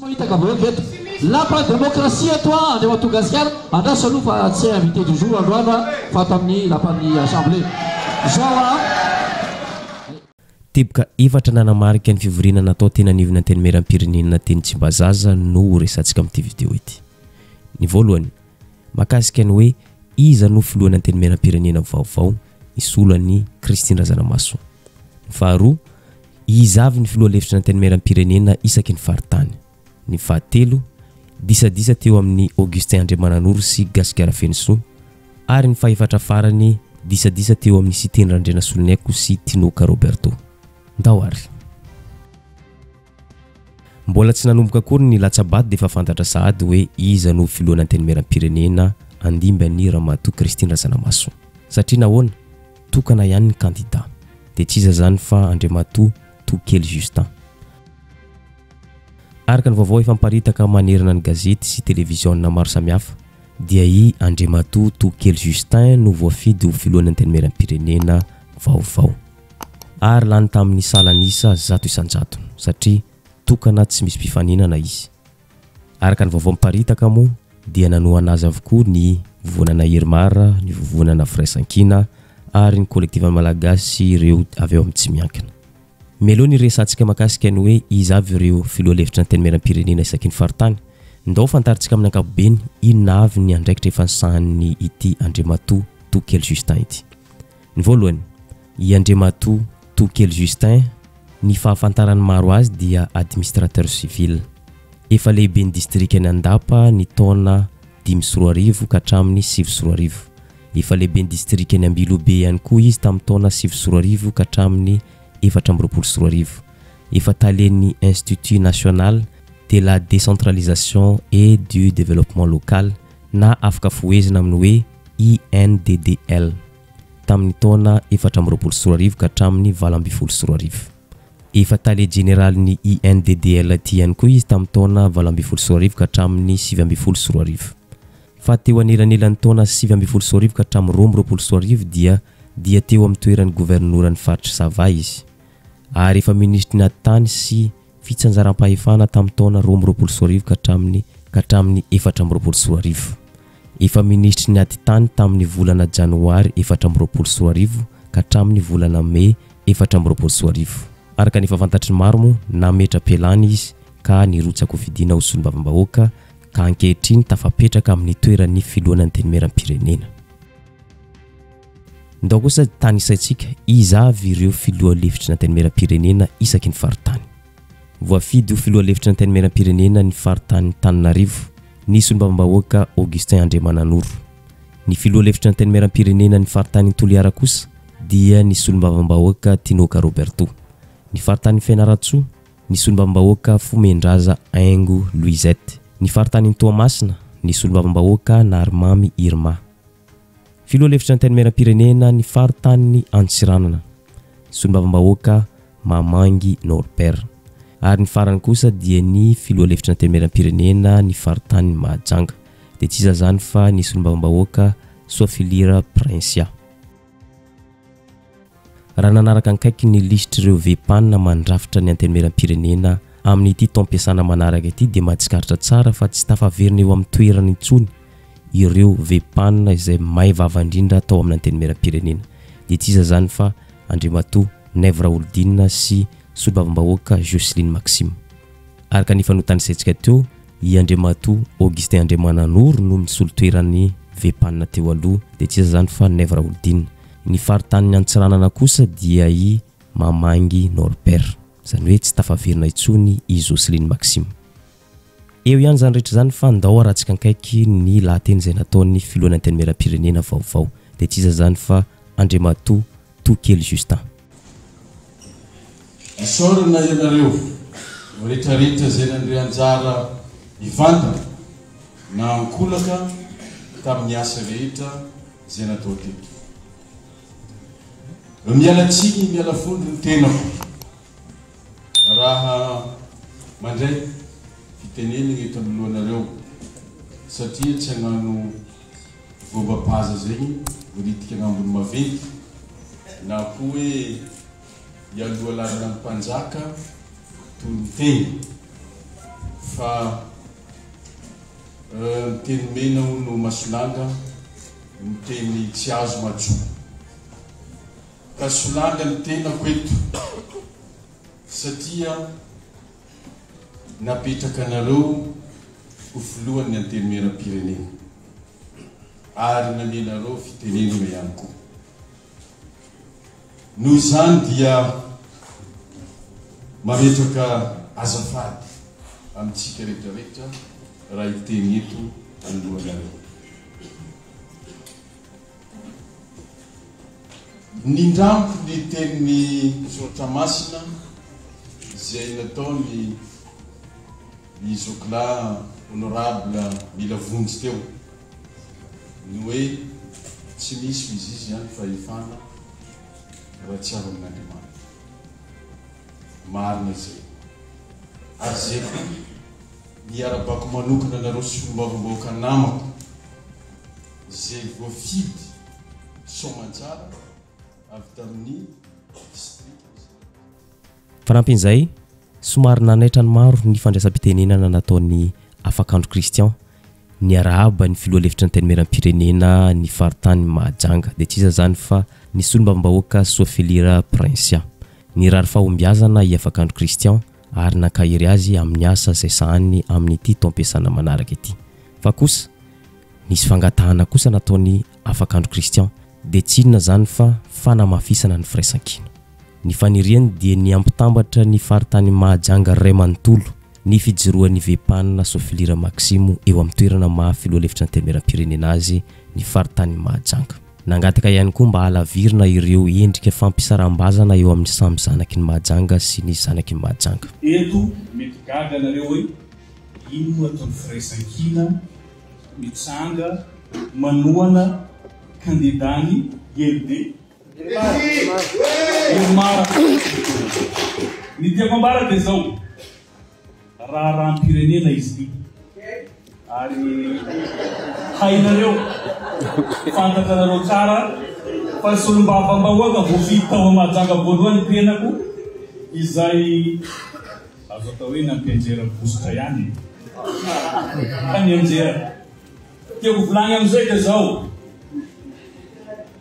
Mahitaka vahoaka eto. Lapa demokrasia eto a Andriamatoa Gasikara, andraso aloha fa tsy invité du jour androany a fa ato amin'ny lapan'ny assemblée. Izao a. Teboka efatra nanamarika ny fivoriana natao teny anivon'ny Antenimierampirenena teny Tsimbazaza no ho resatsika amin'ity video ity. Ny voalohany, mahakasika ny hoe iza no filohan'ny Antenimierampirenena vaovao hisolo an'i Christine Razanamahasoa. Ny faharoa, iza avy ny filoha lefitry ny Antenimierampirenena isaky ny faritany. Ny fahatelo, disadisa teo amin'i Augustin Andriamananoro sy Gasigara Fenosoa. Ary ny fahefatra farany, disadisa teo amin'i Siteny Randrianasoloniaiko sy Tinoka Roberto. Ndao ary! Mbola tsy nanomboka akory ny latsa-bato dia efa fantatra sahady hoe iza no filohan'Antenimierampirenena handimby an'i Ramatoa Christine Razanamahasoa. Satria nahoana? Tokana ihany ny kandida. Dia tsy iza izany fa Andriamatoa Tokely Justin. Araka ny vaovao efa miparitaka manerana ny gazety sy televiziona maro samihafa dia i Andriamatoa Tokely Justin no voafidy ho filohan'ny Antenimierampirenena vaovao. Ary lany tamin'ny salan'isa 100% satria tokana tsy misy mpifaninana izy. Araka ny vaovao miparitaka moa dia nanohana azy avokoa ny Vovonana Irmar, ny Vovonana Firaisankina ary ny Kolektivan'ny Malagasy sy ireo avy ao amin'ny tsy miankina. Mialoha ny hiresahantsika mahakasika ny hoe iza avy ireo filoha lefitry ny Antenimierampirenena isaky ny faritany, ndao fantarintsika amin'ny ankapobeny inona avy ny andraikitra efa nosahanin'ny ity Andriamatoa Tokely Justin ity. Ny voalohany, i Andriamatoa Tokely Justin, ny fahafantaran'ny maro azy dia administrateur civil. Efa lehiben'ny distrikan'i Andapa ny taona 2005 ka hatramin'ny 2009. Efa lehiben'ny distrikan'i Ambilobe ihany koa izy tamin'ny taona 2009 ka hatramin'ny 2024. Efa talen'ny Institut National de la Décentralisation et du Développement Local na afaka fohezina amin'ny hoe INDDL tamin'ny taona 2024 ka hatramin'ny 2018. Efa tale jeneralin'ny INDDL ity ihany koa izy tamin'ny taona 2018 ka hatramin'ny 2019. Fa teo anelanelan'ny taona 2019 ka hatramin'ny 2022 dia dia teo amin'ny toeran'ny governoran'ny faritr'i Sava izy. Ary efa minisitry ny ati-tany sy fitsanjaram-pahefana tamin'ny taona 2022 ka hatramin'ny ka hatramin'ny 2024. Efa minisitry ny ati-tany tamin'ny volana janoary 2024 ka hatramin'ny volana mey 2024. Araka ny efa fantatry ny maro moa, nametra-pialana izy ka nirotsaka-hofidiana ho solombavambahoaka ka ankehitriny tafapetraka amin'ny toeran'ny filohan'ny Antenimierampirenena. Ndao kosa tanisaintsika iza avy ireo filoha lefitry ny Antenimierampirenena isaky ny faritany. Voafidy ho filoha lefitry ny Antenimierampirenena ny faritanin'i Tananarivo ny solombavambahoaka Augustin Andriamananoro. Ny filoha lefitry ny Antenimierampirenena ny faritanin'i Toliara kosa dia ny solombavambahoaka Tinoka Roberto. Ny faritanin'i Fianarantsoa, ny solombavambahoaka Fomendraza Haingo Louisette. Ny faritanin'i Toamasina, ny solombavambahoaka Narimamy Irma. Filoha lefitry ny Antenimierampirenena ny faritanin'i Antsiranana, solombavambahoaka Mamangy Norbert. Ary ny farany kosa dia ny filoha lefitry ny Antenimierampirenena ny faritanin'i Mahajanga. Dia tsy iza izany fa ny solombavambahoaka Soafilira Princia. Raha nanaraka ankaiky ny lisitr'ireo VPAN mandrafitra ny Antenimierampirenena amin'ity taom-piasana manaraka ity dia mahatsikaritra tsara fa tsy tafaverina eo amin'ny toerany intsony ireo VPAN izay may vava indrindra tao amin'ny Antenimierampirenena. Dia tsy iza izany fa Andriamatoa Naivo Raholdina sy Solombavambahoaka Jocelyne Maxime. Araka ny efa notanisaintsika teo, i Andriamatoa Augustin Andriamananoro no nisolo toeran'ny VPAN teo aloha, dia tsy iza izany fa Naivo Raholdina. Ny faritanin'i Antsiranana kosa dia i Mamangy Norbert. Izany hoe tsy tafaverina intsony i Jocelyne Maxime. Eo ihany izany rehetra izany fa ndao arahantsika ankaiky ny lahateny izay nataon'ny filohan'ny Antenimierampirenena vaovao. Dia tsy iza izany fa Andriamatoa Tokely Justin. Isaorana ianareo rehetrarehetra izay nandray anjara mivantana na ankolaka tamin'ny asa rehetra izay natao teto. Miala tsiny miala fondro ny tenako raha mandray fitenenana eto anoloanareo satria tsy hagnano voabapaza zegny voritika agnambony maventy na koa hoe hialoha lalana ny mpanjaka toy ny teny. Fa ny teny mena hono masolanga, ny teny tsy azo majo. Ka solanga ny tenako eto satria napetraka anareo ho filohan'ny Antenimierampirenena ary namenareo fitenenana ihany koa. Noho izany dia mametraka azafady amintsika rehetra rehetra raha hiteny eto anoloanareo. Nindramiko ny tenin'ny Soratra Masina izay nataony ny zokilahy Honorable Mila Vonjy teo, ny hoe tsy misy mizizy ny fahefana raha tsy avy amin'Andriamanitra. Marina izay. Ary izay koa ny iarabako manokana anareo solombavambahoaka namako izay voafidy soamantsara avy tamin'ny distrika misy anay. Fanampin'izay, somary nanaitra ny maro ny fandraisam-pitenenana nataon'i Afakandro Christian, niarahaba ny filoha lefitry ny Antenimierampirenena ny faritany Mahajanga, dia tsy iza izany fa ny solombavambahoaka Soafilira Princia. Nirary fahombiazana i Afakandro Christian ary nankahery azy amin'ny asa izay sahaniny amin'ity taom-piasana manaraka ity. Fa kosa, nisy fangatahana kosa nataon'i Afakandro Christian, dia tsy inona izany fa fanamafisana ny firaisankina. Ny faniriany dia ny hampitambatra ny faritanin'i Mahajanga iray manontolo, ny fijoroan'ny Vepana Sofilira Maximo eo amin'ny toerana maha filoha lefitry ny Antenimierampirenena azy ny faritanin'i Mahajanga. Nangataka ihany koa mba halavirina ireo endrika fampisaraham-bazana eo amin'ny samy zanaky ny Mahajanga sy ny zanaky ny Mahajanga. Eto mety gaga nareo hoe ino moa ataon'ny firaisankina mitsanga manohana kandidany ILD Irmar. Ny tiako ambara dia izao, raharaham-pirenena izy ity ary hainareo, fantatrareo tsara fa solombavambahoaka voafidy tao Mahajanga voalohany ny tenako izay azo atao hoe nampianjera bositra ihany e. Fa nianjera. Tiako volagny amizay dia zao,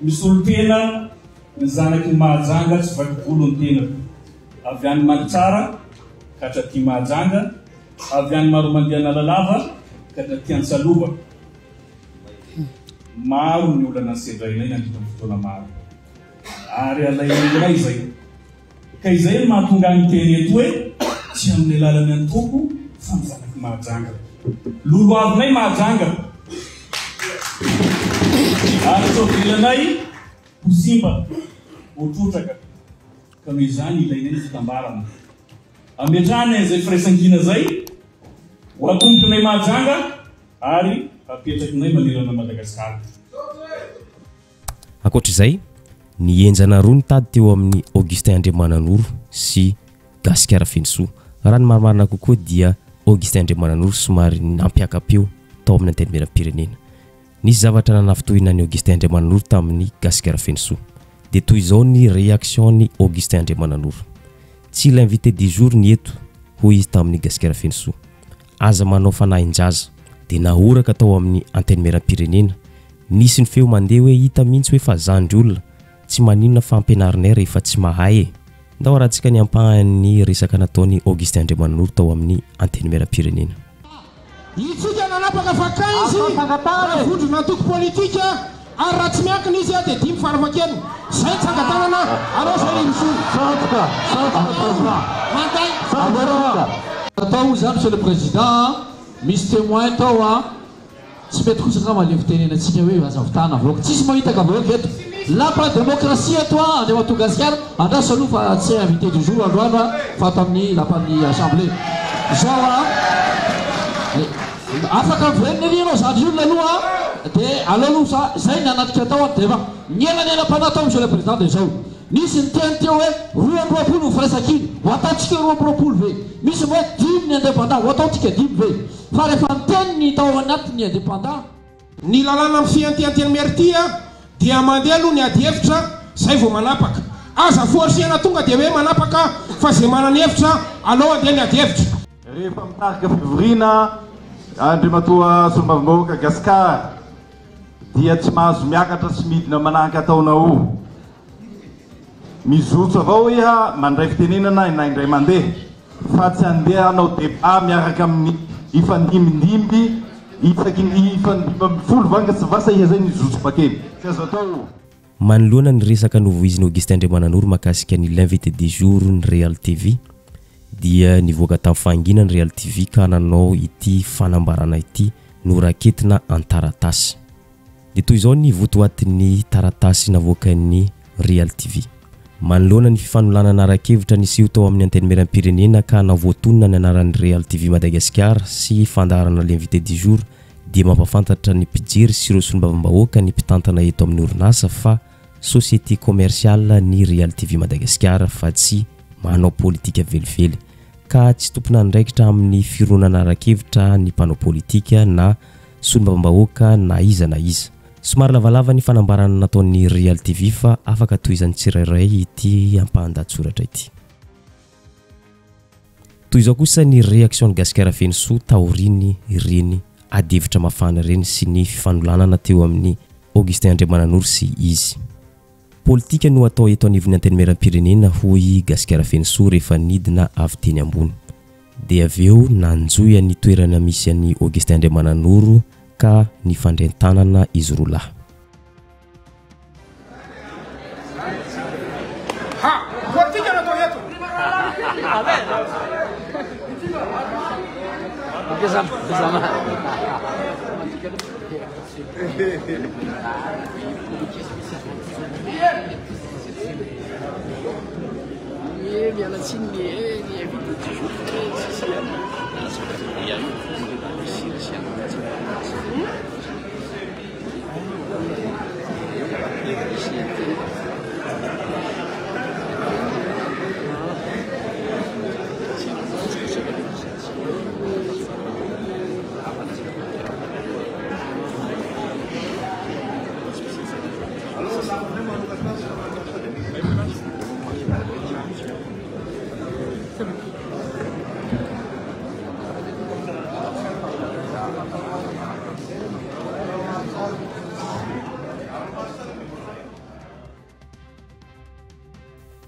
misolo tena ny zanaky ny Mahajanga tsy vaky volo ny tenako, avy any Mandritsara ka hatraty Mahajanga, avy any Maromandia Analalava ka hatraty Antsalova. Maro ny olana sedrainay nandritra ny fotoana maro ary alahelonay izay. Ka izay no mahatonga ahy miteny eto hoe tsy amin'ny alalan'ny antoko fa ny zanak'i Mahajanga. Lolohavinay Mahajanga ary tsy avelanay ho simba, ho trotraka. Ka noho izany ilainay ny fitambarana. Ametrahana izay firaisankina izay ho atombokinay Mahajanga ary hapetrakinay manerana an'i Madagasikara. Ankoatra izay, nihenjana roa ny tady teo amin'i Augustin Andriamananoro sy Gasikara Fenosoa. Raha ny marimarina kokoa dia Augustin Andriamananoro somary nampiaka-peo tao amin'ny Antenimierampirenena. Nisy zavatra nanafintohina an'i Augustin Andriamananoro tamin'i Gasikara Fenosoa. Dia toy izao ny réaction-n'i Augustin Andriamananoro. Tsy l'invité du jour ny eto, hoy izy tamin'i Gasikara Fenosoa. Aza manao fanahin-jaza. Dia nahoraka tao amin'ny Antenimierampirenena. Nisy ny feo mandeha hoe hita mihitsy hoe fa zandry olona. Tsy maninona fa ampianarinay rehefa tsy mahay e! Ndao arahantsika ny ampahan'ny resaka nataon'i Augustin Andriamananoro tao amin'ny Antenimierampirenena. Itsika nanapaka fa 15 raha vondrona antoko politika ary raha tsy miankina izy dia dimy farafahakeliny. Zay ny tsangan-tanana aleo zay hirosoana. Manday. Atao izany Monsieur le Président a, misy témoin tao a, Tsy mety kosa angamba le fitenenantsika hoe aza vitana vahoaka. Tsisy mahitaka vahoaka eto. Lapa demokrasia eto a, Andriamatoa Gasikara, andraso aloha fa tsy invité du jour androany a, fa ato amin'ny lapan'ny assemblée. Zao a, afaka miverina ery ianao zandry olona aloha a, dia aleo aloha za, zay ny nanatrika tao a, dia efa ny elanelam-panahy tao Monsieur le Président dia zao. Nisy niteny teo hoe 22 ny firaisankina, ho ataontsika 22 ve? Misy ny hoe dimy ny indépendant, ho ataontsika dimy ve? Fa rehefa niteny ny tao anatin'ny indépendant. Ny lalàna mifehy an'ity antenimiera ity dia mandeha aloha ny ady hevitra zay vao manapaka. Aza forcer-na tonga dia hoe manapaka fa zay manana hevitra aleo andeha ny ady hevitra. Rehefa mitarika fivoriana Andriamatoa Solombavambahoaka Gascar dia tsy mahazo miakatra sy midina manahaka ataonao. Mizotso avao iha mandray fitenenana na indray mandeha fa tsy andeha hanao débat miaraka amin'ny hifandimbindimby isaky ny hifandimby 15 vanga tsy vasa iha zay nizotso bakeny. Tsy azo atao io. Manoloana ny resaka novoizin'i Augustin Andriamananoro mahakasika ny L'invité du jour ny Real TV dia nivoaka tamin'ny fahanginany Real TV ka nanao ity fanambarana ity noraketina an-taratasy. Dia toy izao ny votoatin'ny taratasy navoakan'ny Real TV. Manoloana ny fifanolanana ara-kevitra niseho tao amin'ny Antenimierampirenena ka navoatonona ny anaran'ny Real TV Madagasikara sy fandaharana L'invité du jour dia mampahafantatra ny mpijery sy ireo solombavambahoaka ny mpitantana eto amin'ny orinasa fa société commerciale ny Real TV Madagasikara fa tsy manao politika velively ka tsy tompon'andraikitra amin'ny fironana ara-kevitra ny mpanao politika na solombavambahoaka na iza na iza. Somary lavalava ny fanambarana nataon'ny Real TV fa afaka tohizan'ny tsirairay ity ampahan-dahatsoratra ity. Toy izao kosa ny réaction-n'i Gasikara Fenosoa taorian'ny ireny adihevitra mafana ireny sy ny fifanolanana teo amin'i Augustin Andriamananoro sy izy. Politika no atao eto anivon'ny Antenimierampirenena hoy i Gasikara Fenosoa rehefa nidina avy teny ambony. Dia avy eo nanjohy ny toerana misy an'i Augustin Andriamananoro ka nifandren-tanana izy roa lahy. Ha! Politika no atao eto.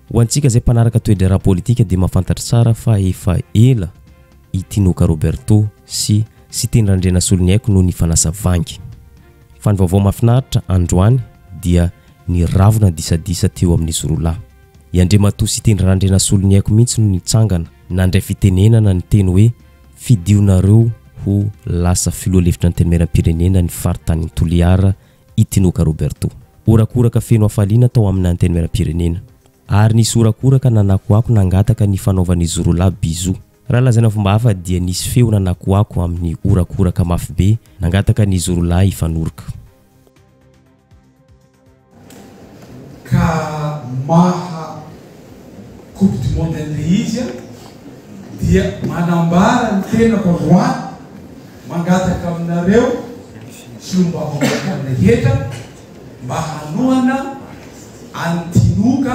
Ho antsika izay mpanaraka toe-draharaha politika dia mahafantatra tsara fa efa ela i Tinoka Roberto sy Siteny Randrianasoloniaiko no nifanasa vangy. Fa ny vaovao mahafinaritra androany dia niravona disadisa teo amin'izy roa lahy. I Andriamatoa Siteny Randrianasoloniaiko mihitsy no nitsangana nandray fitenenana niteny hoe Fidionareo ho lasa filoha lefitry ny Antenimierampirenena ny faritanin'i Toliara i Tinoka Roberto. Horakoraka feno hafaliana tao amina Antenimierampirenena. Ary nisy horakoraka nanakoako nangataka ny fanaovan'izy roa lahy bisous. Raha lazaina fomba hafa dia nisy feo nanakoako amin'ny horakoraka mafy be nangataka ny izy roa lahy hifanoroka. Ka maha coupe du monde an'ilay izy dia manambara ny tenako androany mangataka aminareo solombavambahoaka rehetra mba hanohana an'i Tinoka.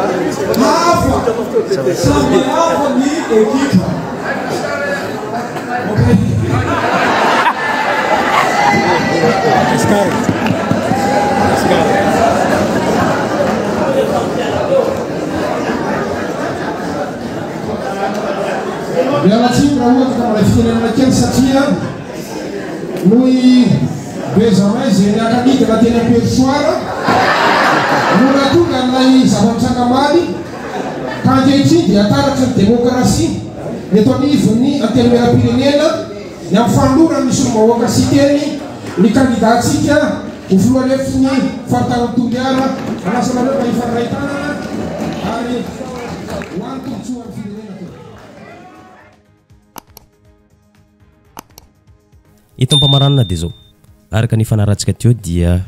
Satria hafa samy hafa ny ekipa. Miala tsiny raha ohatra ka mbola fitenenana kely satria noho i Benjamin izay niaka-nidina teny am-perchoir no nahatonga an'ilay zava-nitranga omaly ka ankehitriny dia taratry ny demokrasia eto anivon'ny Antenimierampirenena. ny amin'ny fanoloran'ny solombavahoaka Siteny ny kandidantsika ho filoha lefitry ny faritanin'i Toliara. Manasa anareo mba hifandray tanana ary ho an'ny tombontsoan'ny firenena tompoko. Eto am-pamaranana dia izao, araka ny fanarahantsika teo dia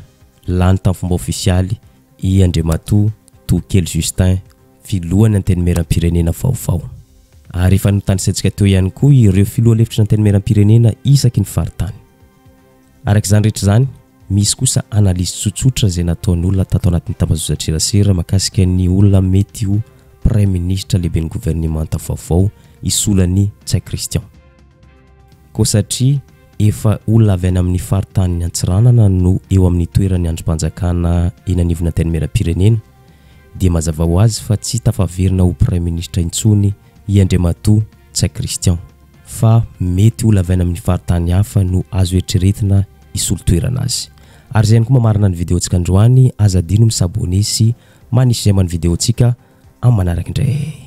lany tamin'ny fomba ofisialy i Andriamatoa Tokely Justin, filohan'ny Antenimierampirenena vaovao. Ary efa notanisaintsika teo ihany koa ireo filoha lefitry ny Antenimierampirenena isaky ny faritany. Araka izany rehetra izany, misy kosa analyse tsotsotra izay nataon'olona tato anatin'ny tambazotran-tserasera mahakasika ny olona mety ho Praiminisitra lehiben'ny governemanta vaovao hisolo an'i Ntsay Christian. Koa satria efa olona avy any amin'ny faritanin'i Antsiranana no eo amin'ny toeran'ny andrim-panjakana eny anivon'ny Antenimierampirenena dia mazava ho azy fa tsy tafaverina ho Praiminisitra intsony i Andriamatoa Ntsay Christian fa mety olona avy any amin'ny faritany hafa no azo eritreretina hisolo toerana azy. Ary izay ihany koa mamarana ny video-ntsika androany, aza adino mi-s'abonner sy manisy j'aime ny video-ntsika amin'ny manaraka indray.